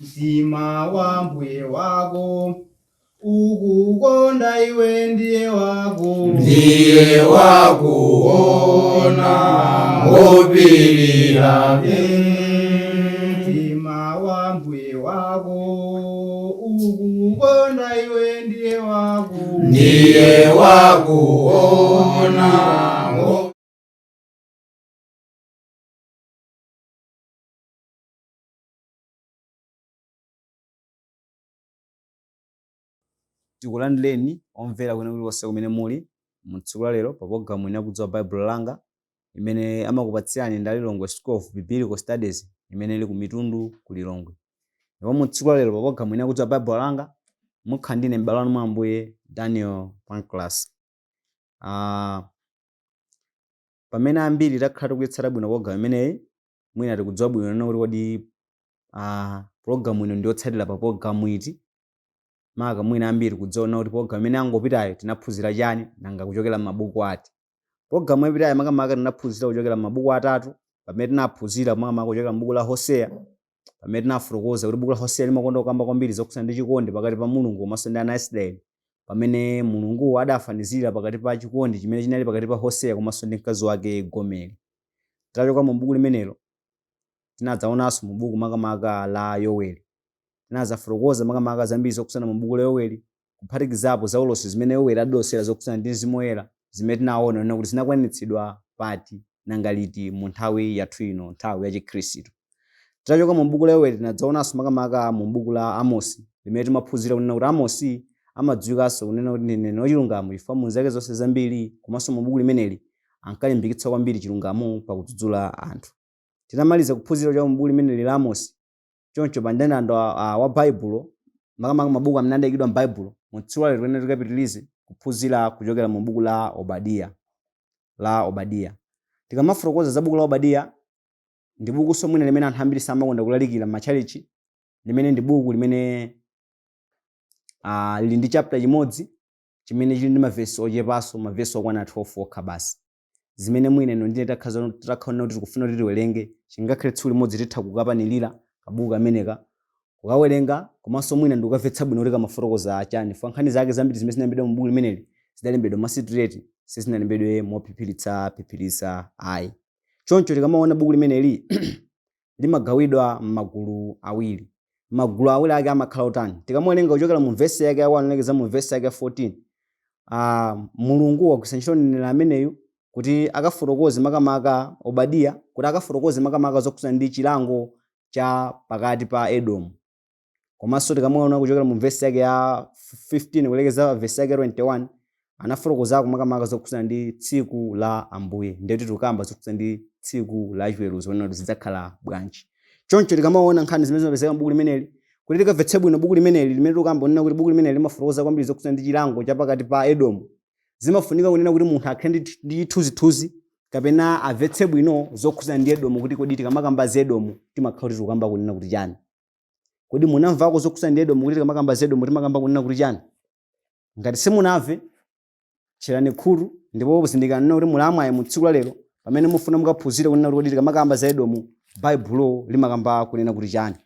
Mtima wa mbuye wako ukukonda iwe ndiye wako Ndiye wakuona ngopirira. Mtima wa mbuye wako ukukonda iwe ndiye wako Ndiye wakuona. Tikulandireni omvera kwina kulikonse kumene muli mu tsiku la lero pa pologalamu ino ya Kudziwa Baibulo Langa imene amakupatsirani ndi a Lilongwe School of Biblical Studies imene ili ku Mitundu ku Lilongwe. Ndipo mu tsiku la lero pa pologalamu ino ya Kudziwa Baibulo Langa mukhala ndine m'bale wanu mwa Ambuye Daniel Pancras. Pamene ambiri takhala tikuyitsata bwino pologalamu imeneyi, mwina tikudziwa bwino nena kuti kodi pologalamu ino ndi yotsatira pa pologalamu iti. Maka mwina ambiri kudziona kuti pologalamu imene yangopitayo tinaphunzira chani, nanga kuchokera m'mabuku ati. Pologalamu yapitayo makamaka tinaphunzira kuchokera m'mabuku atatu, pamene tinaphunzira makamaka kuchokera m'buku la Hoseya, pamene tinafotokoza kuti buku la Hoseya limakonda kukamba kwambiri zokhudzana ndi chikondi pakati pa Mulungu komanso ndi ana a Israeli, pamene Mulungu adafanizira pakati pa chikondi chimene chinali pakati pa Hoseya komanso ndi mkazi wake Gomeri. Titachoka mu buku limenelo, tinadzaonanso mu buku makamaka la Yoweli. Tinadzafotokoza makamaka zambiri zokhudzana mu buku la Yoweli, kuphatikizapo za ulosi zimene Yoweli adalosera zokhudzana ndi Mzimu Woyera, zimene tinaona kunena kuti zinakwaniritsidwa pati, nanga liti mu nthawi yathu ino, nthawi ya Chikhristu. Titachoka mu buku la Yoweli tinadzaonanso makamaka mu buku la Amosi, limene timaphunzira kunena kuti Amosi amadziwikanso kunena kuti ndi mneneri wachilungamo chifukwa mu zake zonse zambiri komanso mu buku limeneli ankalimbikitsa kwambiri chilungamo pakudzudzula anthu. Tinamaliza kuphunzira kuchoka mu buku limeneli la Amosi. Choncho pa mndandanda wa Baibulo, makamaka mabuku amene adaikidwa m'Baibulo, mu tsiku la lero tikuyenera tikapitirize kuphunzira kuchokera mu buku la Obadiya. La Obadiya. Tikamafotokoza za buku la Obadiya, ndi bukunso mwina limene anthu ambiri samakonda kulalikira m'matchalitchi, limene ndi buku limene lili ndi chapter chimodzi chimene chili ndi mavesi ochepanso, mavesi okwana 12 okha basi. Zimene mwina inu ndine takhala kuti tikufuna kuti tiwerenge, chingakhale tsiku limodzi titha kukapanilira kabuku kameneka, kukawerenga, komanso mwina ndikukamvetsa bwino kuti kamafotokoza chani. Chifukwa nkhani zake zambiri zimene zinalembedwa mu buku limeneli zidalembedwa mwa straight, sizinalembedwe mophiphiritsaphiphiritsA ayi. Choncho tikamaona buku limeneli limagawidwa m'magulu awiri. Magulu awiri ake amakhala otani? Tikamawerenga kuchokera mu vesi yake ya 1 kulekeza mu vesi yake ya 14, Mulungu wagwiritsa ntchito mneneri ameneyu kuti akafotokoze makamaka Obadiya, kuti akafotokoze makamaka zokhudzana ndi chilango cha pakati pa Edomu. Komanso tikamaona kuchokera mu vesi yake ya 15 kulekeza vesi yake ya 21, anafotokozako makamaka zokhudzana ndi tsiku la Ambuye. Ndiye kuti tikukamba zokhudzana ndi tsiku la chiweruzo, kunena kuti zidzakhala bwanji. Choncho tikamaona nkhani zimene zimapezeka m'buku limeneli, kuti tikamvetse bwino buku limeneli limene tikukamba kunena kuti buku limeneli limafotokoza kwambiri zokhudzana ndi chilango cha pakati pa Edomu, zimafunika kunena kuti munthu akhale ndi chithunzithunzi kapena amvetse bwino zokhudzana ndi Edomu, kuti kodi tikamakamba za Edomu timakhala kuti tikukamba kunena kuti chani. Kodi munamvako zokhudzana ndi Edomu, kuti tikamakamba za Edomu timakamba kunena kuti chani? Ngati simunamve, tcherani khutu ndipo zindikirani kuti muli amwayi mu tsiku la lero pamene mufuna mukaphunzire kunena kuti kodi tikamakamba za Edomu Baibulo limakamba kunena kuti chani.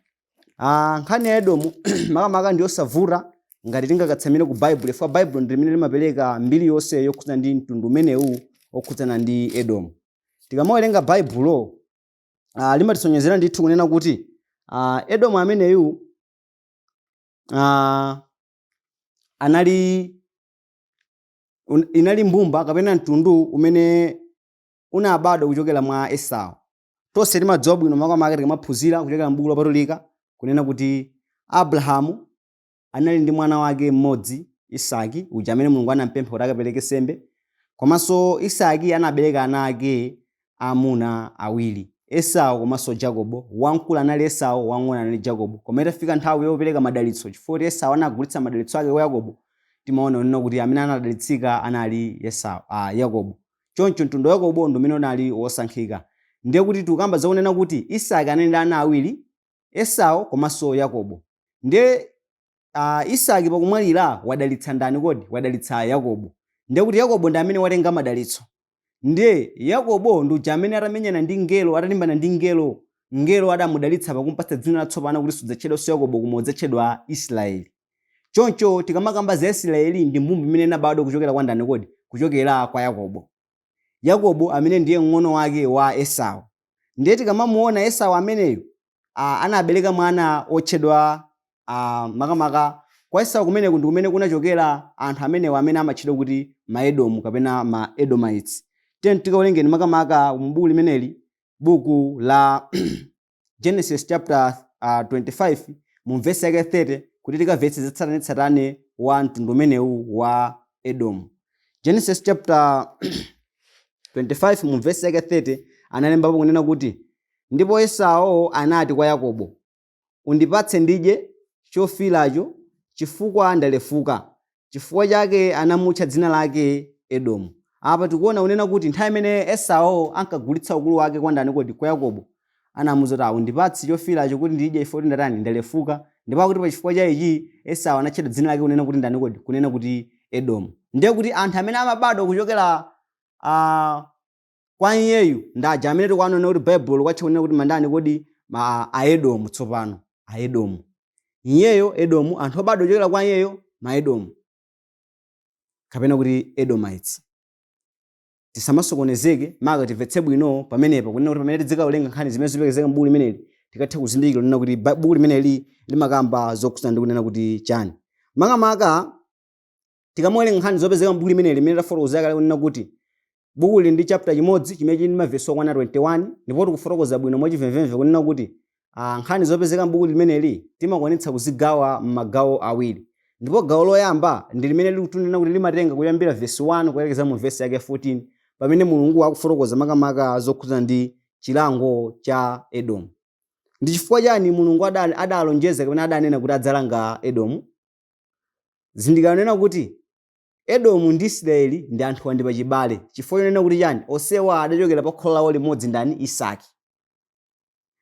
Nkhani ya Edomu makamaka ndi yosavuta ngati tingakatsamire ku Baibulo, chifukwa Baibulo ndi limene limapereka mbiri yonse yokhudzana ndi mtundu umenewu wokhudzana ndi Edomu. Tikamawerenga Baibulo, limatisonyezera ndithu kunena kuti Edomu ameneyu inali mbumba kapena mtundu umene unabadwa kuchokera mwa Esau. Tonse timadziwa bwino makamaka tikamaphunzira kuchokera m'buku lopatulika kunena kuti Abrahamu anali ndi mwana wake mmodzi Isaki, uja amene Mulungu anampempha kuti akapereke nsembe. Komanso Isaki anabereka ana ake aamuna awiri, Esau komanso Jakobo. Wamkulu anali Esau, wamng'ono anali Jakobo. Koma itafika nthawi yopereka madalitso, chifukwa kuti Esau anagulitsa madalitso ake kwa Yakobo, timaona kunena kuti amene anadalitsika anali Yakobo. Choncho mtundu wa Yakobo ndi umene unali wosankhika. Ndiye kuti tikukamba zakunena kuti Isaki anali ndi ana awiri, Esau komanso Yakobo. Ndiye Isaki pakumwalira wadalitsa ndani kodi? Wadalitsa Yakobo. Ndiye kuti Yakobo ndi amene watenga madalitso. Ndiye Yakobo ndi uja amene atamenyana ndi mngelo, atalimbana ndi mngelo Mngelo adamudalitsa pakumpatsa dzina latsopano kuti sudzatchedwanso Yakobo koma udzatchedwa Israeli. Choncho tikamakamba za Israeli ndi mbumba imene inabadwa kuchokera kwa ndani kodi? Kuchokera kwa Yakobo. Yakobo amene ndiye mng'ono wake wa Esau. Ndiye tikamamuona Esau ameneyu anabereka mwana otchedwa makamaka kwa Esau kumeneku ndi kumene kunachokera anthu amenewa amene amatchedwa kuti Maedomu kapena ma Edomites. Tiyeni tikawerengeni makamaka mu buku limeneli, buku la Genesis chapter 25 mu vesi yake 30 kuti tikamvetse zatsatanetsatane wa mtundu umenewu wa Edomu. Genesis chapter 25 mu vesi yake 30 analembapo kunena kuti, ndipo Esau anati kwa Yakobo, undipatse ndidye chofiiracho, chifukwa ndalefuka. Chifukwa chake anamutcha dzina lake Edomu. Apa tikuona kunena kuti nthawi imene Esau ankagulitsa ukulu wake kwa ndani kodi? Kwa Yakobo. Anamuuza kuti undipatse chofiiracho kuti ndidye chifukwa kuti ndatani? Ndalefuka. Ndipo akuti pa chifukwa cha ichi Esau anatchedwa dzina lake kunena kuti ndani kodi? Kunena kuti Edomu. Ndiye kuti anthu amene amabadwa kuchokera kwa iyeyu ndi aja amene tikuwanena kuti Baibulo likuwatcha kunena kuti mandani kodi? Ma Aedomu. Tsopano Aedomu, iyeyo Edomu, anthu obadwa kuchokera kwa iyeyo Maedomu kapena kuti Edomites. Tisamasokonezeke, maka timvetse bwino pamenepa kunena kuti pamene tidzikawerenga nkhani zimene zipezeka m'buku limeneli tikathe kuzindikira kunena kuti buku limeneli limakamba zokhudzana ndi kunena kuti chani. Makamaka tikamawerenga nkhani zopezeka m'buku limeneli limene tafotokozera kale kunena kuti buku lili ndi chapter chimodzi chimene chili ndi mavesi okwana 21, ndipo tikufotokoza bwino mwachimvemvemve kunena kuti nkhani zopezeka m'buku limeneli timakwanitsa kuzigawa m'magawo awiri. Ndipo gawo loyamba ndi limene likutunena kuti limatenga kuyambira vesi 1 kuyelekeza mu vesi yake 14, pamene Mulungu akufotokoza makamaka zokhudzana ndi chilango cha Edomu. Ndi chifukwa chani Mulungu adalonjeza kapena adanena kuti adzalanga Edomu? Zindikirani kunena kuti Edomu ndi Israeli ndi anthu ndi pachibale, chifukwa chonena kuti chani? Onsewa adachokera pa kholo lawo limodzi, ndani? Isaki.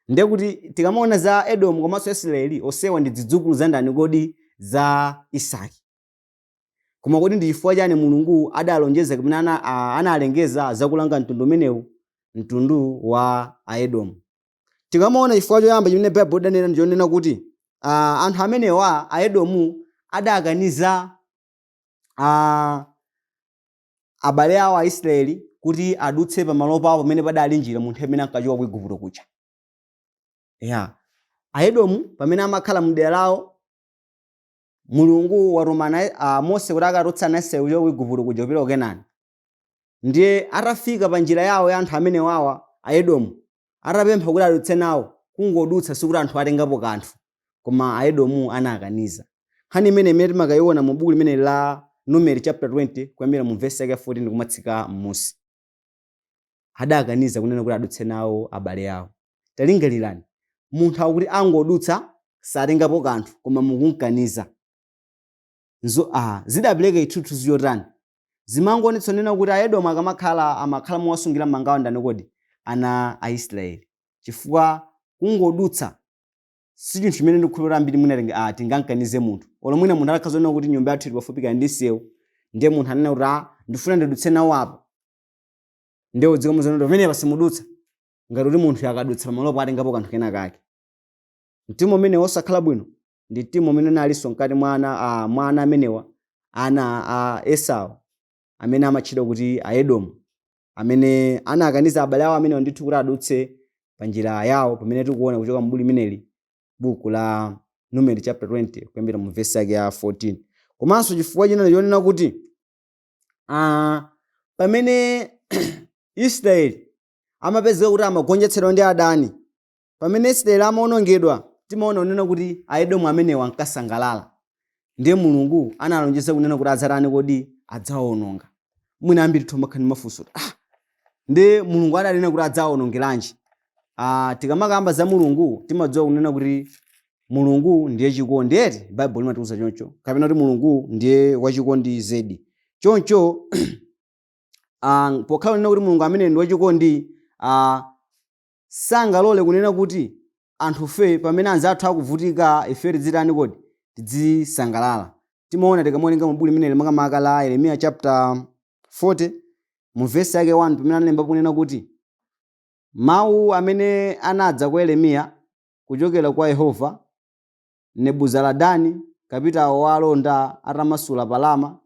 Ndiye kuti tikamaona za Edomu komanso Israeli, onsewa ndi zidzukulu za ndani kodi? Za Isaki. Koma kodi ndi chifukwa chani Mulungu adalonjeza kapena analengeza zakulanga mtundu umenewu, mtundu wa Aedomu? Tikamaona chifukwa choyamba chimene Baibulo lidanena ndi chonena kuti anthu amenewa Aedomu adakaniza abale awo Aisraeli kuti adutse pamalo pawo pamene padali njira mu nthawi imene ankachoka ku Igupto kuja. Ya. Aedomu pamene amakhala mdera lawo, Mulungu watuma Mose kuti akatulutse ana Israeli kuchoka ku Igupto kuja kupita ku Kenani. Ndiye atafika pa njira yawo ya anthu amene wawa Aedomu, atapempha kuti adutse nawo, kungodutsa sikuti anthu atengapo kanthu, koma Aedomu anakaniza. Nkhani imene timakayiona mu buku limene la Numeri chapter 20 kuyambira mu verse yake 14 kumatsika m'musi. Adakaniza kunena kuti adutse nawo abale awo. Talingalirani, munthu akuti angodutsa satengapo kanthu koma mukumkaniza. Nzo zidapereka chithunzithunzi chotani? Zimangoonetsa kunena kuti Aedomu akamakhala amakhala mowasungira mangawa ndani kodi? Ana a Israeli. Chifukwa kungodutsa si chinthu chimene ndikukhulupirira ambiri mwina tingamkanize munthu. Olo mwina munthu atakhala zonena kuti nyumba yathu ili pafupi kaya ndi msewu, ndiye munthu anena kuti ndifuna ndidutse nawo apa, ndiye udzikamuuza kuti pamenepa simudutsa, ngati kuti munthu akadutsa pamalopo atengapo kanthu kena kake. Mtima umene wosakhala bwino ndi mtima umene unalinso mkati mwa ana amenewa, ana a Esau amene amatchedwa kuti Aedomu, amene anakaniza abale awo amenewa ndithu kuti adutse pa njira yawo, pamene tikuona kuchoka m'buku limeneli, buku la Numeri chapter 20 kuyambira mu verse yake ya 14. Komanso chifukwa china chonena kuti pamene Israeli amapezeka kuti amagonjetsedwa ndi adani, pamene Israeli amaonongedwa, timaona kunena kuti Aedomu amenewa ankasangalala. Ndiye Mulungu analonjeza kunena kuti adzatani kodi? Adzawaononga. Mwina ambiri timakhala ndi mafunso kuti ndiye Mulungu adanena kuti adzawaonongeranji? Tikamakamba za Mulungu timadziwa kunena kuti Mulungu ndiye chikondi, eti? Baibulo limatiuza choncho, kapena kuti Mulungu ndiye wachikondi zedi. Choncho pokhala kunena kuti Mulungu amene ndi wachikondi, sangalole kunena kuti anthufe pamene anzathu akuvutika ife tidzitani kodi? Tidzisangalala. Timaona tikamawerenga mu buku limeneli makamaka la Yeremiya chapter 40 mu verse yake 1 pamene analemba kunena kuti Mawu amene anadza kwa Yeremiya kuchokera kwa Yehova, Nebuzaradani kapitawo wa alonda atamasula pa Rama,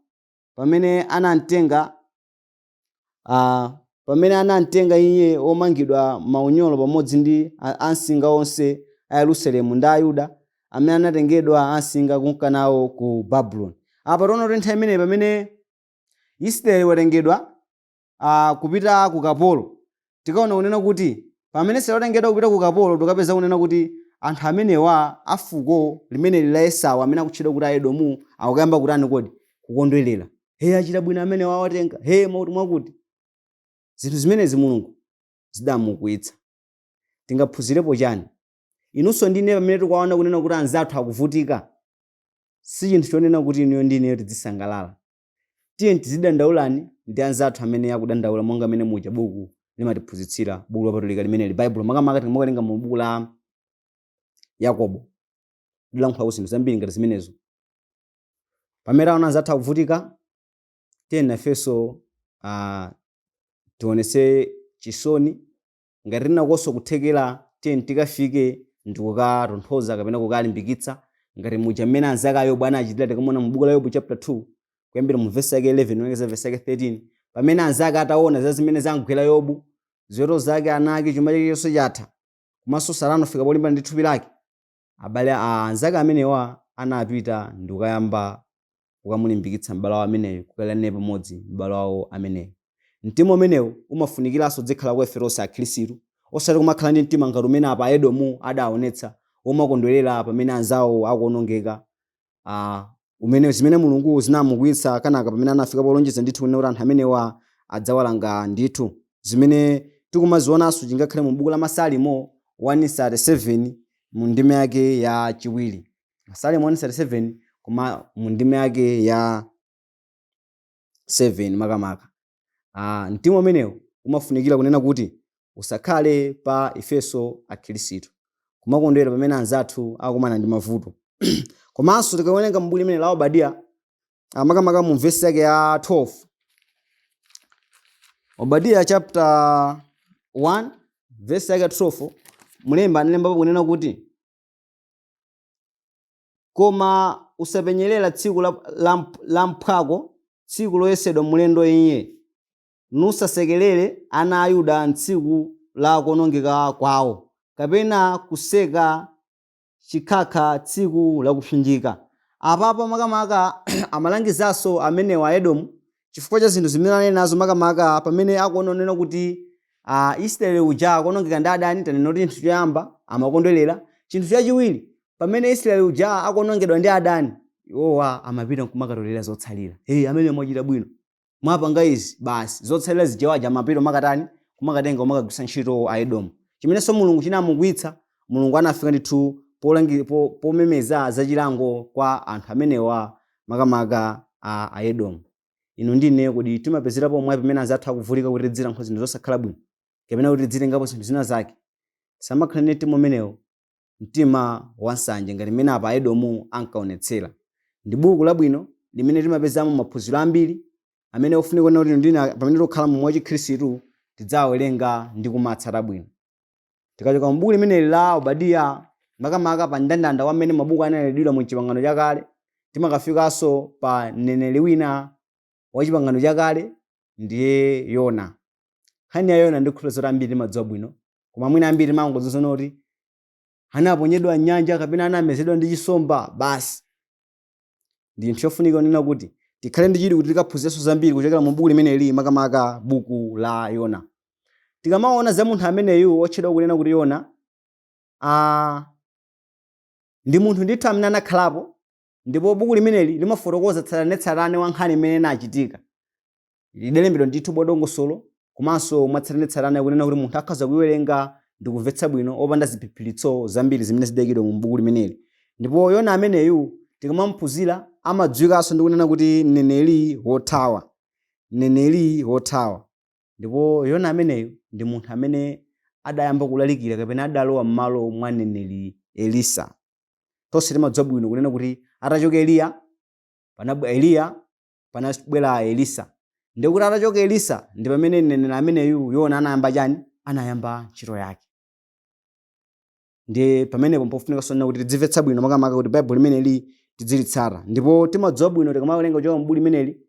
pamene anamtenga pamene anamtenga iye womangidwa maunyolo pamodzi ndi ansinga onse a Yerusalemu ndi a Yuda amene anatengedwa ansinga kunka nawo ku Babuloni. Apa tiona kuti nthawi imeneyi pamene Israeli watengedwa kupita ku kapolo, tikaona kunena kuti pamene Israeli watengedwa kupita ku kapolo, tikapeza kunena kuti anthu amenewa a fuko limeneli la Esau amene akutchedwa kuti Aedomu akuyamba kutani kodi? Kukondwerera. He, achita bwino amene wawatenga, he, mwakuti mwakuti. Zinthu zimenezi Mulungu zidamukwiyitsa. Tingaphunzirepo chani? Inunso ndi ine pamene tikuwaona kunena kuti anzathu akuvutika, si chinthu chonena kuti inuyo ndi ineyo tidzisangalala. Tiyeni tizidandaulani ndi anzathu amene akudandaula monga mmene muja buku limatiphunzitsira, buku lopatulika limeneli, Baibulo, makamaka tikamawerenga mu buku la Yakobo, lilankhulako zinthu zambiri ngati zimenezo. Pamene taona anzathu akuvutika, tiyeni nafenso tionetse chisoni. Ngati tinakonso kuthekera, tiyeni tikafike ndikukatonthoza kapena kukalimbikitsa, ngati muja mmene anzake a Yobu anachitira. Tikamuona mu buku la Yobu chapter 2 kuyambira mu vesi yake 11 kulekeza vesi yake 13, pamene anzake ataona za zimene zamgwera Yobu, ziweto zake, ana ake, chuma chake chonse chatha, komanso Satana wafika polimbana ndi thupi lake, abale a anzake amenewa anapita ndikukayamba kukamulimbikitsa m'bale wawo ameneyo, kukalira naye pamodzi m'bale wawo ameneyo. Mtima umenewu umafunikiranso udzikhala kwa ife tonse Akhristu, osati kumakhala ndi mtima ngati umene apa Aedomu adaonetsa, womakondwerera pamene anzawo akuonongeka, umene zimene Mulungu zinamukwiyitsa kenaka pamene anafika polonjeza ndithu kunena kuti anthu amenewa adzawalanga ndithu. Zimene tikumazionanso chingakhale mu buku la Masalimo 137 mu ndime yake ya chiwiri. Masalimo 137 koma mu ndime yake ya 7 makamaka. Mtima umenewu umafunikira kunena kuti usakhale pa ifenso Akhristu, kumakondwera pamene anzathu akumana ndi mavuto. Komanso tikawerenga m'buku limene la Obadiya, makamaka mu vesi yake ya 12, Obadiya chapter 1 vesi yake ya 12, mlemba analembapo kunena kuti, koma usapenyerera tsiku la mphwako, tsiku loyesedwa mlendo iye, nusasekerere ana a Yuda tsiku la kuonongeka kwawo, kapena kuseka chikhakha tsiku lakupsinjika. Apapa makamaka amalangizanso amenewa Aedomu chifukwa cha zinthu zimene anali nazo, makamaka pamene akuononena kuti Israeli uja akuonongeka ndi adani. Tanena kuti chinthu choyamba amakondwerera, chinthu chachiwiri pamene Israeli uja akuonongedwa ndi adani, iwowa amapita nkumakatolera zotsalira. Hey, amene mwachita bwino, mwapanga izi, basi zotsalira zijawaja amapita kumakatani, kumakatenga, kumakagwiritsa ntchito Aedomu, chimenenso Mulungu chinamukwiyitsa. Mulungu anafika ndithu pomemeza zachilango kwa anthu amenewa, makamaka a Aedomu. Inu ndi ineyo kodi timapezerapo mwayi pamene anzathu akuvutika kuti tidzilankhula zinthu zosakhala bwino kapena kuti tidzitengapo zinthu zina zake? Samakhale ndi mtima umenewo, mtima wansanje ngati mmene apa Aedomu ankaonetsera. Ndi buku labwino limene timapezamo maphunziro ambiri amene ofunika kunena kuti ndina pamene tikukhala mu moyo wa Chikhristu tidzawerenga ndi kumatsata bwino. Tikachoka mu buku limeneli la Obadiya, makamaka pa mndandanda wa mmene mabuku analembedwera mu Chipangano Chakale, timakafikanso pa mneneri wina wa Chipangano Chakale, ndiye Yona. Nkhani ya Yona ndikhulupirira zoti ambiri timadziwa bwino, koma mwina ambiri timangodziwa kuti anaponyedwa m'nyanja kapena anamezedwa ndi chisomba basi. Ndi chinthu chofunika kunena kuti tikhale ndi chidwi kuti tikaphunzirenso zambiri kuchokera mu buku limeneli, makamaka buku la Yona. Tikamaona za munthu ameneyu otchedwa kunena kuti Yona, ndi munthu ndithu amene anakhalapo, ndipo buku limeneli limafotokoza tsatanetsatane wa nkhani imene inachitika. Lidalembedwa ndithu mwadongosolo komanso mwatsatanetsatane kunena kuti munthu akhoza kuiwerenga ndi kumvetsa bwino opanda ziphiphiritso zambiri zimene zidayikidwa mu buku limeneli. Ndipo Yona ameneyu tikamamuphunzira amadziwikanso ndi kunena kuti mneneri wothawa, mneneri wothawa. Ndipo Yona ameneyu ndi munthu amene adayamba kulalikira kapena adalowa m'malo mwa mneneri Elisa. Tonse timadziwa bwino kunena kuti atachoka Eliya, panabwera Eliya, panabwera Elisa. Ndiye kuti atachoka Elisa ndi pamene mneneri ameneyu Yona anayamba chani? anayamba ntchito yake. Ndiye pamenepo mpofunika sonena kuti tidzimvetsa bwino, makamaka kuti Baibulo limeneli tidzilitsata. Ndipo timadziwa bwino tikamawerenga kuchoka m'buku limeneli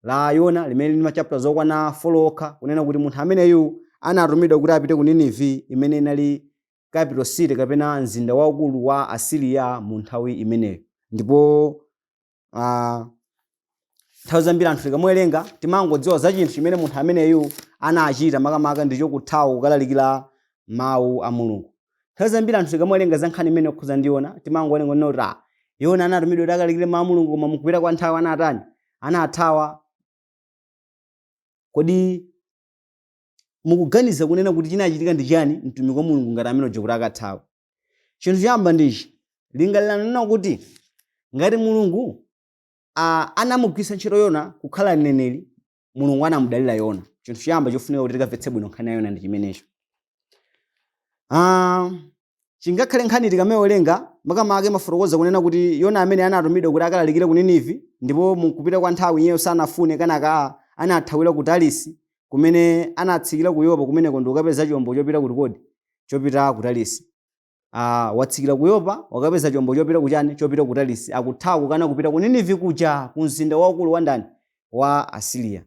la Yona, limene lili machapter okwana 4 okha, kunena kuti munthu ameneyu anatumidwa kuti apite ku Ninivi, imene inali capital city kapena mzinda waukulu wa Asiriya mu nthawi imeneyo. Ndipo nthawi zambiri anthu tikamuwerenga timangodziwa za chinthu chimene munthu ameneyu anachita, makamaka ndicho kuthawa kukalalikira mawu a Mulungu. Nthawi zambiri anthu tikamuwerenga za nkhani imene yokhuza ndi Yona, timangowerenga kunena kuti Yona anatumidwa kuti akalalikire mawu a Mulungu, koma mukupita kwa nthawi anatani? Anathawa. Kodi mukuganiza kunena kuti chinachitika ndi chani mtumiki wa Mulungu ngati amene uja kuti akathawa? Chinthu choyamba ndichi: lingalirani nena kuti ngati Mulungu anamugwiritsa ntchito Yona kukhala mneneri, Mulungu anamudalira Yona. Chinthu choyamba chofunika kuti tikamvetse bwino nkhani ya Yona ndi chimenecho. Chingakhale nkhani tikamawerenga, makamaka imafotokoza kunena kuti Yona amene anatumidwa kuti akalalikire ku Ninivi, ndipo mukupita kwa nthawi iyeyo sanafune, kenaka anathawira ku Tarisi, kumene anatsikira ku Yopa. Kumeneko ndi kukapeza chombo chopita kuti kodi? Chopita ku Tarisi. Watsikira ku Yopa, wakapeza chombo chopita kuchani? Chopita ku Tarisi. Akuthawa kukana kupita ku Ninivi kuja, ku mzinda waukulu wa ndani? Wa Asiriya.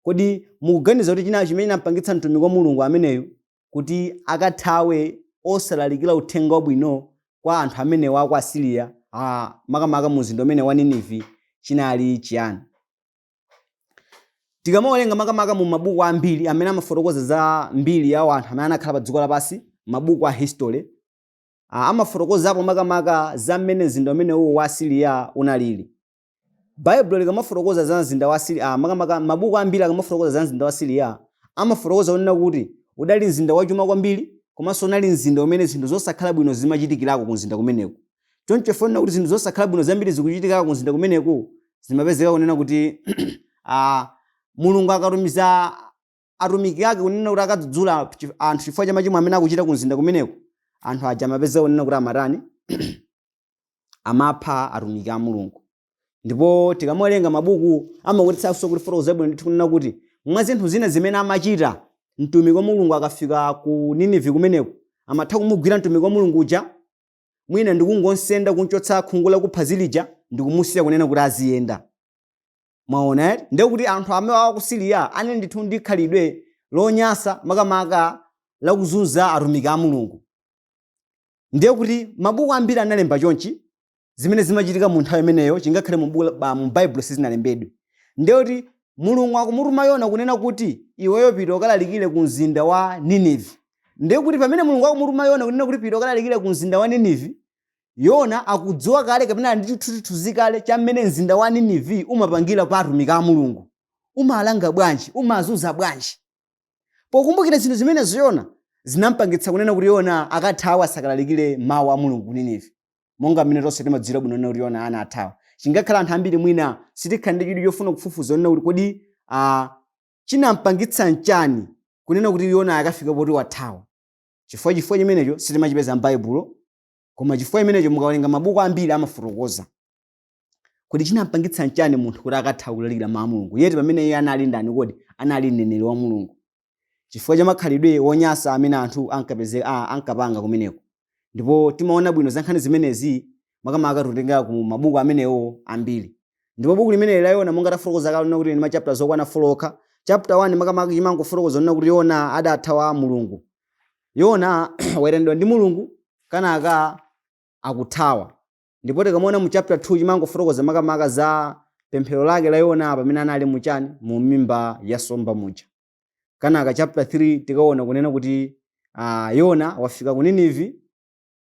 Kodi mukuganiza kuti china chimene chinampangitsa mtumiki wa Mulungu ameneyu kuti akathawe osalalikira uthenga wabwino kwa anthu amenewa aku Asiriya, makamaka mu mzinda umene wa Ninivi, chinali chiyani? Tikamawerenga makamaka mu mabuku ambiri amene amafotokoza za mbiri ya anthu amene anakhala pa dziko lapansi, mabuku a history, amafotokozapo makamaka za mmene mzinda umenewu wa Asiriya unalili. Baibulo likamafotokoza za mzinda wa Asiriya, makamaka mabuku ambiri akamafotokoza za mzinda wa Asiriya, amafotokoza kunena kuti udali mzinda wachuma kwambiri, komanso unali mzinda umene zinthu zosakhala bwino zimachitikirako ku mzinda kumeneku. Choncho chifukwa kuti zinthu zosakhala bwino zambiri zikuchitikako ku mzinda kumeneku, zimapezeka kunena kuti Mulungu akatumiza atumiki ake kunena kuti akadzudzula anthu chifukwa cha machimo amene akuchita ku mzinda kumeneku, anthu aja amapezeka kunena kuti amatani? Amapha atumiki a Mulungu. Ndipo tikamawerenga mabuku amakwanitsanso kutifotokoza bwino ndithu kunena kuti mwa zinthu zina zimene amachita mtumiki wa Mulungu akafika ku Ninivi kumeneku, amatha kumugwira mtumiki wa Mulungu uja, mwina ndikungonsenda kumchotsa khungu lakuphazi lija, ndikumusiya kunena kuti aziyenda. Mwaona eti? Ndiye kuti anthu amene aku Siriya anali ndithu ndi khalidwe lonyasa, makamaka lakuzunza atumiki a Mulungu. Ndiye kuti mabuku ambiri analemba chonchi zimene zimachitika mu nthawi imeneyo, chingakhale mu Baibulo sizinalembedwe. Ndiye kuti Mulungu akumutuma Yona kunena kuti iweyo pita ukalalikire ku mzinda wa Ninivi. Ndiye kuti pamene Mulungu akumutuma Yona kunena kuti pita ukalalikire ku mzinda wa Ninivi, Yona akudziwa kale kapena ali ndi chithunzithunzi kale cha mmene mzinda wa Ninivi umapangira pa atumiki a Mulungu. Umalanga bwanji? Umazunza bwanji? Pokumbukira zinthu zimenezo Yona, zinampangitsa kunena kuti Yona akathawa asakalalikire mawu a Mulungu ku Ninivi. Monga mmene tonse timadziwira bwino kunena kuti Yona anathawa. Chingakhale anthu ambiri mwina sitikhala ndi chidwi chofuna kufufuza kunena kuti kodi chinampangitsa nchani kunena kuti Yona akafika poti wathawa. Chifukwa chimenecho sitimachipeza m'Baibulo, koma chifukwa chimenecho mukawerenga mabuku ambiri amafotokoza. Kodi chinampangitsa nchani munthu kuti akathawa kulalikira mawu a Mulungu? Yeti pamene iye anali ndani kodi? Anali mneneri wa Mulungu. Chifukwa cha makhalidwe wonyasa amene anthu ankapanga kumeneko. Ndipo timaona bwino za nkhani zimenezi makamaka tutenga ku mabuku amenewo ambiri. Ndipo buku limeneli la Yona, monga tafotokoza kale kuti ndi machapter okwana 4 okha. Chapter 1 makamaka chimangofotokoza kunena kuti Yona adathawa Mulungu. Yona wayitanidwa ndi Mulungu, kenaka akuthawa. Ndipo tikamaona mu chapter 2 chimangofotokoza makamaka za pemphero lake la Yona pamene anali muchani? Mu mimba ya nsomba muja. Kenaka chapter 3 tikaona kunena kuti Yona wafika ku Ninivi,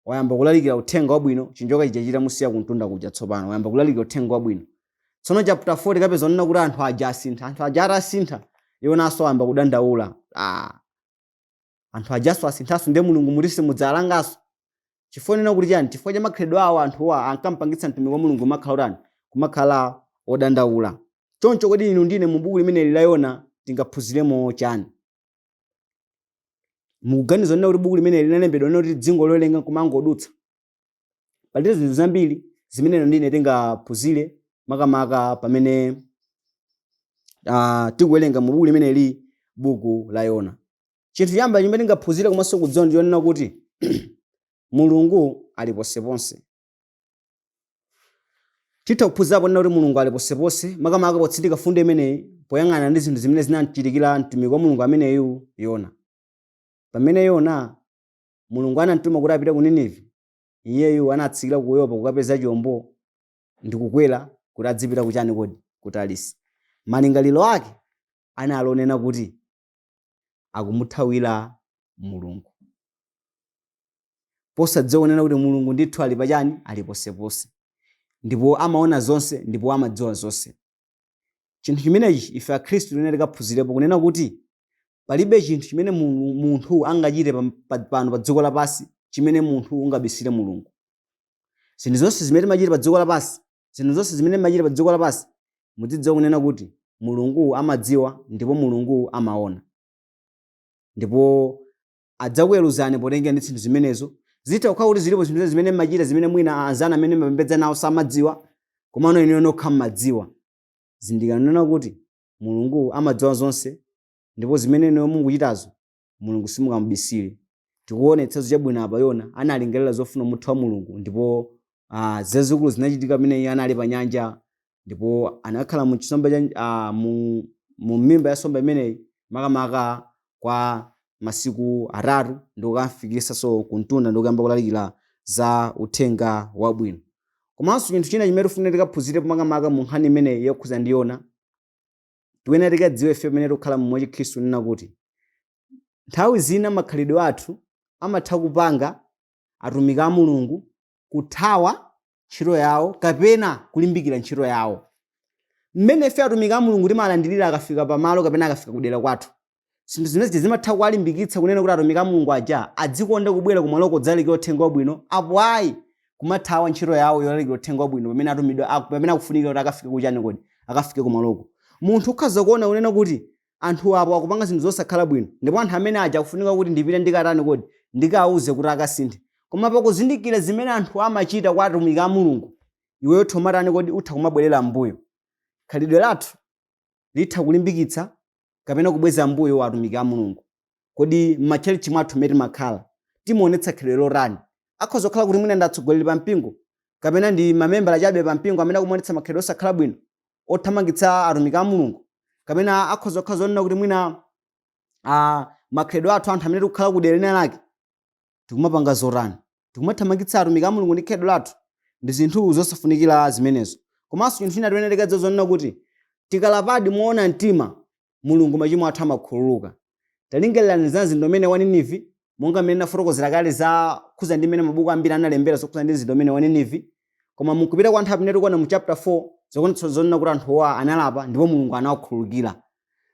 wayamba kulalikira uthenga wabwino, chinjoka chija chitamusiya kumtunda kuja, tsopano wayamba kulalikira uthenga wabwino. Tsono chapter 4 tikapeza kunena kuti anthu aja asintha. Anthu aja atasintha, Yonanso wayamba kudandaula. Anthu ajaso asinthanso, ndiye Mulungu muti simudzalanganso. Chifukwa nena kuti chani? Chifukwa cha makhalidwe awo anthuwa ankampangitsa mtumiki wa Mulungu kumakhala utani? Kumakhala odandaula. Choncho kodi inu ndine mu buku limeneli la Yona tingaphunziremo chani? Mukuganiza nena kuti buku limeneli linalembedwa nena kuti dzingolowerenga nkumangodutsa? Pali zinthu zambiri zimene inu ndine tingaphunzire makamaka pamene tikuwerenga mu buku limeneli, buku la Yona. Chinthu choyamba chimene tingaphunzire komanso kudziwa ndi chonena kuti Mulungu ali ponseponse. Titha kuphunzira ponena kuti Mulungu ali ponseponse, makamaka potsindika fundo imeneyi poyang'ana ndi zinthu zimene zinamchitikira mtumiki wa Mulungu ameneyu Yona. Pamene Yona Mulungu anamtuma kuti apite ku Ninive, iyeyu anatsikira ku Yopa kukapeza chombo ndi kukwera kuti adzipita kuchani kodi? Ku Tarisi. Malingaliro ake anali onena kuti akumuthawira Mulungu, posadziwa kunena kuti Mulungu ndithu ali pachani? Ali ponseponse, ndipo amaona zonse ndipo amadziwa zonse. Chinthu chimenechi ife Akhristu tiyenera tikaphunzirepo kunena kuti palibe chinthu chimene munthu angachite pano pa dziko lapansi chimene munthu ungabisire Mulungu. Zinthu zonse zimene timachita pa dziko lapansi, zinthu zonse zimene timachita pa dziko lapansi, mudzidziwa kunena kuti Mulungu amadziwa ndipo Mulungu amaona, ndipo adzakuweruzani potengera ndi zinthu zimenezo. Zitha kukhala kuti zilipo zinthu zimene mmachita zimene mwina anzanu amene mumapembedza nawo samadziwa, komano inuyo nokha mmadziwa. Zindikirani kunena kuti Mulungu amadziwa zonse, ndipo zimene inuyo mukuchitazo Mulungu simungamubisire. Tikuona chitsanzo chabwino apa, Yona analingalira zofuna kumuthawa Mulungu ndipo zazikulu zinachitika pamene iye anali pa nyanja ndipo anakhala mu chisomba cha mu mimba ya nsomba imeneyi makamaka kwa masiku atatu ndi kukamfikisanso ku mtunda ndi kuyamba kulalikira za uthenga wabwino. Komanso chinthu china chimene tifunika tikaphunzirepo makamaka mu nkhani imeneyi yokhuza ndi Yona, tiyenera tikadziwe ife pamene tikukhala mu moyo Chikhristu nena kuti nthawi zina makhalidwe athu amatha kupanga atumiki a Mulungu kuthawa ntchito yawo kapena kulimbikira ntchito yawo. Mmene ife atumiki a Mulungu timalandirira akafika pamalo kapena akafika kudera kwathu, zinthu zimenezi zimatha kuwalimbikitsa kunena kuti atumiki a Mulungu aja adzikonda kubwera kumaloko kudzalalikira uthenga wabwino, apo ayi kumathawa ntchito yawo yolalikira uthenga wabwino pamene atumidwa, pamene akufunikira kuti akafike kuchani kodi, akafike kumaloko. Munthu ukhoza kuona kunena kuti anthu apo akupanga zinthu zosakhala bwino ndipo anthu amene aja akufunika kuti ndipite ndikatani kodi, ndikawauze kuti akasinthe. Koma pakuzindikira zimene anthu amachita kwa atumiki a Mulungu, iweyo utha kumatani kodi, utha kumabwerera m'mbuyo. Khalidwe lathu litha kulimbikitsa kapena kubweza m'mbuyo atumiki a Mulungu. Kodi m'matchalitchi mwathu mmene timakhala timaonetsa khalidwe lotani? Akhoza kukhala kuti mwina ndi atsogoleri pa mpingo kapena ndi mamembala chabe pa mpingo amene akumaonetsa makhalidwe osakhala bwino othamangitsa atumiki a Mulungu, kapena akhoza kukhala zonena kuti mwina makhalidwe athu anthu amene tikukhala ku dera lina lake tikumapanga zotani, tikumathamangitsa atumiki a Mulungu ndi khalidwe lathu. Ndi zinthu zosafunikira zimenezo. Komanso chinthu china tiyenera tikadziwe zonena kuti tikalapadi moona mtima, Mulungu machimo athu amakhululuka. Talingalirani za mzinda umene wa Ninivi, monga mmene ndafotokozera kale za khuza ndi mmene mabuku ambiri analembera zokhuza ndi mzinda umene wa Ninivi. Koma mukupita kwa nthawi pamene tikuona mu chapter 4 zikuonetsa zonena kuti anthuwa analapa ndipo Mulungu anawakhululukira.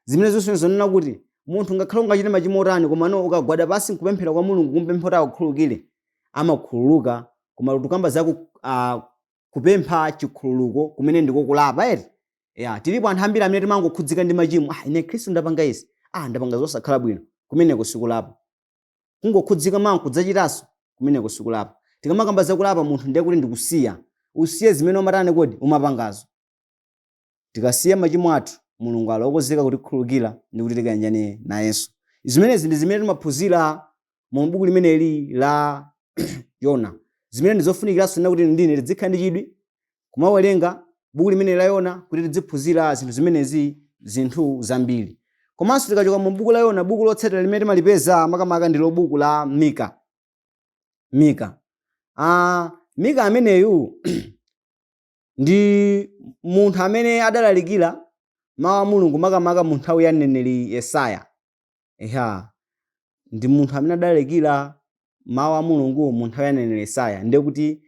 Zimene zonse zonena kuti munthu ngakhale ungachite machimo otani, komano ukagwada pansi nkupemphera kwa Mulungu kumpempha kuti akukhululukire, amakhululuka. Koma tikamba za kupempha chikhululuko kumene ndiko kulapa eti. Ya, tilipo anthu ambiri amene timangokhudzika ndi machimo. Ah, ine Khristu ndapanga izi, ah, ndapanga zosakhala bwino. Kumeneko sikulapa. Kungokhudzika mawa nkudzachitanso, kumeneko sikulapa. Tikamakamba za kulapa munthu ndiye kuti ndikusiya, usiye zimene umatani kodi, umapangazo. Tikasiya machimo athu, Mulungu ali wokonzeka kutikhululukira ndi kuti tikayanjane nayenso. Zimenezi ndi zimene timaphunzira mu buku limeneli la Yona, zimene ndi zofunikiranso kuti ndine tidzikhala ndi chidwi kumawerenga buku limeneli la Yona kuti tidziphunzira zinthu zimenezi, zinthu zambiri. Komanso tikachoka mu buku la Yona, buku lotsatira limene timalipeza makamaka ndilo buku la Mika. Mika. Mika ameneyu ndi munthu amene adalalikira mawu a Mulungu makamaka mu nthawi ya mneneri Yesaya. Eya, ndi munthu amene adalalikira mawu a Mulungu mu nthawi ya mneneri Yesaya. Ndiye kuti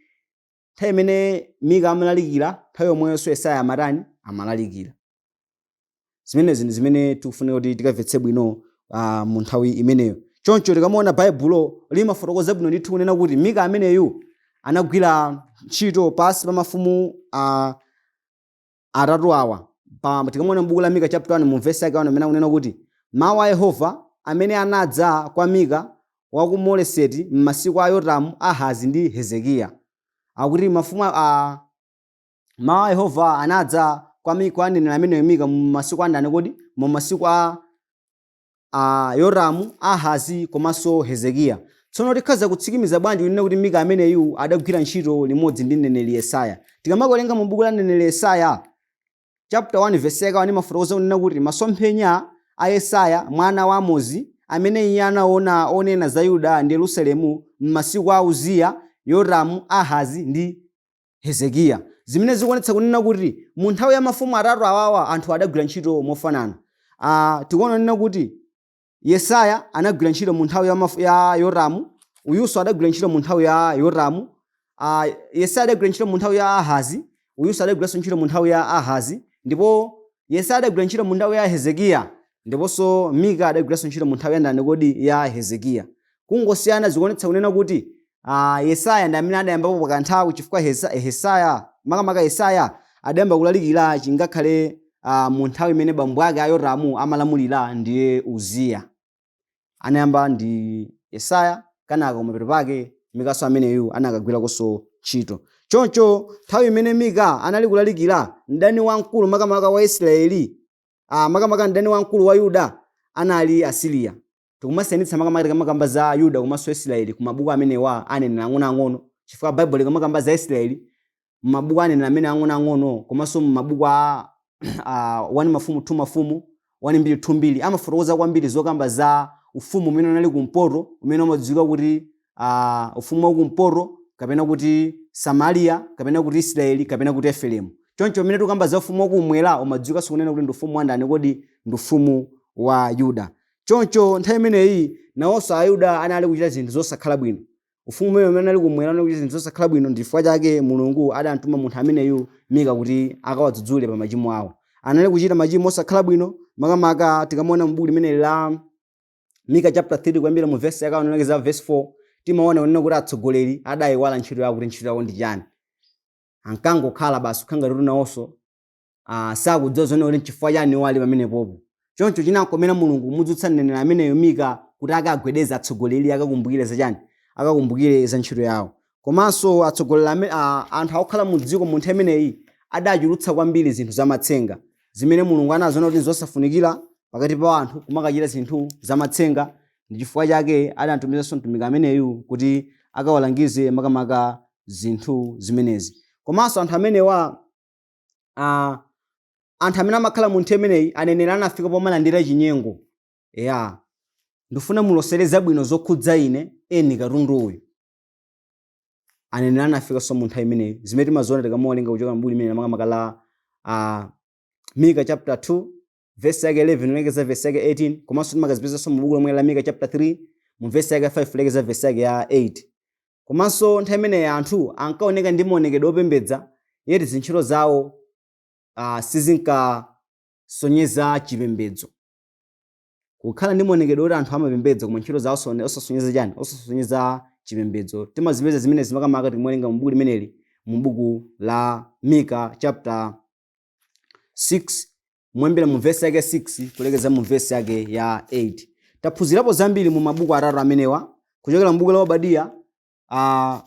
nthawi imene Mika amalalikira, nthawi yomweyonso Yesaya amatani? Amalalikira. Zimenezi ndi zimene tikufunika kuti tikamvetse bwino mu nthawi imeneyo. Choncho tikamaona Baibulo limafotokoza bwino ndithu kunena kuti Mika ameneyu anagwira ntchito pansi pa mafumu atatu awa. Tikamaona m'buku la Mika chapter 1 mu verse yake 1 amene akunena kuti mawu a Yehova amene anadza kwa Mika wa ku Moreseti m'masiku a Yotamu, Ahazi ndi Hezekiya. Akuti mafumu a mawu a Yehova anadza kwa Mika, kwa mneneri ameneyo Mika mu masiku a ndani kodi? Mu masiku a Yoramu, Ahazi komanso Hezekiya. Tsono tikhoza kutsikimiza bwanji kunena kuti Mika ameneyu adagwira ntchito limodzi ndi mneneri Yesaya? Tikamawerenga mu buku la mneneri Yesaya chapter 1 verse yake 1, imafotokoza kunena kuti masomphenya a Yesaya mwana wa Amozi, amene iye anaona onena za Yuda ndi Yerusalemu m'masiku a Uziya, Yoramu, Ahazi ndi Hezekiya, zimene zikuonetsa kunena kuti mu nthawi ya mafumu atatu awawa anthu adagwira ntchito mofanana. Tikuona kunena kuti Yesaya anagwira ntchito mu nthawi ya Yoramu, uyunso adagwira ntchito mu nthawi ya Yoramu. Yesaya adagwira ntchito mu nthawi ya Ahazi, uyunso adagwiranso ntchito mu nthawi ya Ahazi, ndipo Yesaya adagwira ntchito mu nthawi ya Hezekiya, ndiponso Mika adagwiranso ntchito mu nthawi ya ndani kodi? Ya Hezekiya. Kungosiyana, zikuonetsa kunena kuti Yesaya ndi amene adayambapo pakanthawi, chifukwa Hesaya, makamaka Yesaya, adayamba kulalikira chingakhale mu nthawi imene bambo ake a Yoramu amalamulira, ndiye Uziya. Anayamba ndi Yesaya, kenaka kumapeto pake Mikanso ameneyu anakagwirakonso ntchito. Choncho nthawi imene Mika anali kulalikira, mdani wamkulu makamaka wa Israeli, makamaka mdani wamkulu wa Yuda anali Asiriya. Tikumasiyanitsa makamaka tikamakamba za Yuda komanso Israeli ku mabuku amenewa aneneri ang'onoang'ono, chifukwa Baibulo likamakamba za Israeli m'mabuku aneneri amene ang'onoang'ono komanso m'mabuku a 1 Mafumu, 2 Mafumu, 1 Mbiri, 2 Mbiri, amafotokoza kwambiri zokamba za ufumu umene unali kumpoto, umene umadziwika kuti ufumu wakumpoto, kapena kuti Samariya, kapena kuti Israeli, kapena kuti Efereimu. Choncho pamene tikukamba za ufumu wakumwera, umadziwikanso kunena kuti ndi ufumu wa ndani kodi? Ndi ufumu wa Yuda. Choncho nthawi imeneyi nawonso Ayuda anali kuchita zinthu zosakhala bwino. Ufumu umene unali kumwera unali kuchita zinthu zosakhala bwino, ndi chifukwa chake Mulungu adamtuma munthu ameneyu Mika kuti akawadzudzule pa machimo awo. Anali kuchita machimo osakhala bwino, makamaka tikamaona mu buku limeneli la Mika chapter 3, kuyambira mu verse yake 1 kulekeza verse 4, timaona kunena kuti atsogoleri adayiwala ntchito yawo, kuti ntchito yawo ndi chani. Ankangokhala basi, kukhala ngati kuti nawonso sakudziwa zonena kuti nchifukwa chani iwo ali pamenepopo. Choncho chinamkomera Mulungu kumudzutsa mneneri ameneyo Mika kuti akagwedeze atsogoleri, akakumbukire za chani? Akakumbukire za ntchito yawo. Komanso atsogoleri anthu akukhala mu dziko mu nthawi imeneyi adachulutsa kwambiri zinthu zamatsenga, zimene Mulungu anaziona kuti nzosafunikira pakati pa anthu kumakachita zinthu zamatsenga. Ndi chifukwa chake adamtumizanso mtumiki ameneyu kuti akawalangize makamaka zinthu zimenezi. Komanso anthu amenewa, anthu amene amakhala mu nthawi imeneyi, aneneri anafika pomalandira chinyengo. Ya, ndifuna mulosere zabwino zokhudza ine, eni katundu uyu. Aneneri anafikanso mu nthawi imeneyi, zimene timaziona tikamawerenga kuchoka m'buku limene makamaka la Mika chapter 2 verse yake 11 kulekeza verse yake 18, komanso timakazipezanso mu buku lomwe la Mika chapter 3 mu verse yake 5 kulekeza verse yake ya 8. Komanso nthawi imeneyi anthu ankaoneka ndi maonekedwe opembedza, yet zintchito zawo sizinkasonyeza chipembedzo. Kukhala ndi maonekedwe oti anthu amapembedza, koma ntchito zawo osasonyeza chani? Osasonyeza chipembedzo. Timazipeza zimenezi makamaka tikumawerenga mu buku limeneli, mu buku la Mika chapter 6, kuyambira mu vesi yake 6 kulekeza mu vesi yake ya 8. Taphunzirapo zambiri mu mabuku atatu amenewa, kuchokera mu buku la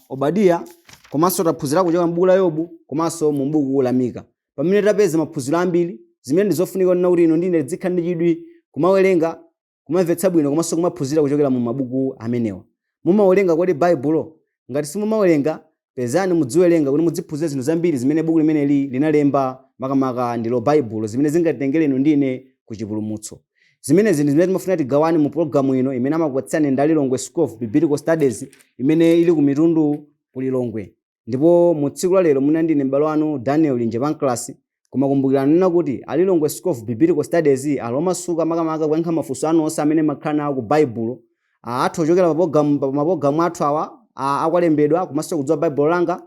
Obadiya, komanso taphunzira kuchoka mu buku la Yobu komanso mu buku la Mika, pamene tapeza maphunziro ambiri zimene ndi zofunika kunena kuti inu ndine tizikhala ndi chidwi kumawerenga, kumamvetsa bwino komanso kumaphunzira kuchokera mu mabuku amenewa. Mumawerenga kodi Baibulo? Ngati simumawerenga, pezani mudziwerenga kuti mudziphunzira zinthu zambiri zimene buku limeneli linalemba, makamaka ndilo Baibulo, zimene zingatitengere inu ndi ine ku chipulumutso. Zimenezi ndi zimene timafuna tigawane mu pologalamu ino imene amakupatsirani ndi Lilongwe School of Biblical Studies, imene ili ku Mitundu ku Lilongwe. Ndipo mu tsiku la lero munali ndine m'bale wanu Daniel Linje Pancras. Koma kumbukirani nena kuti a Lilongwe School of Biblical Studies ali omasuka makamaka kuyankha mafunso anu onse amene makhala nawo ku Baibulo. Athu kuchokera pa mapologalamu athu awa akwalembedwa komanso kudziwa Baibulo langa,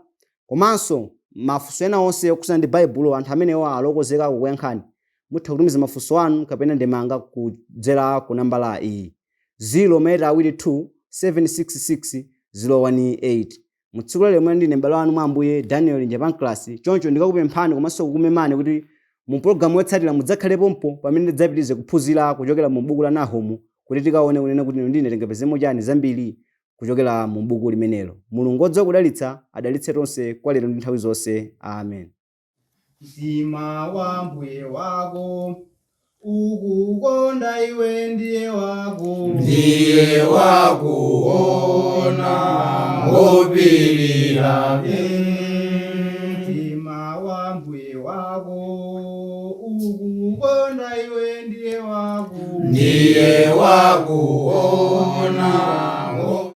komanso mafunso ena onse okhudzana ndi Baibulo, anthu amenewa ali okonzeka kukuyankhani. Mutha kutumiza mafunso anu kapena ndemanga kudzera ku nambala iyi: 0 2 766 018. Mu tsiku la lero munali ndine m'bale wanu mwa Ambuye Daniel Linje Pancras. Choncho ndikakupemphani komanso kukumemani kuti mu pologalamu yotsatira mudzakhale pompo pamene tidzapitirize kuphunzira kuchokera mu buku la Nahumu, kuti tikaone kunena kuti inu ndine tingapezemo chani zambiri kuchokera mu buku limenelo. Mulungu wodziwa kudalitsa adalitse tonse kwa lero ndi nthawi zonse. Amen. Mtima wa mbuye wako. Ukukonda iwe ndiye wako. Ndiye wakuona ngopirira. Mtima wa mbuye wako ukukonda iwe ndiye wako. Ndiye wakuona.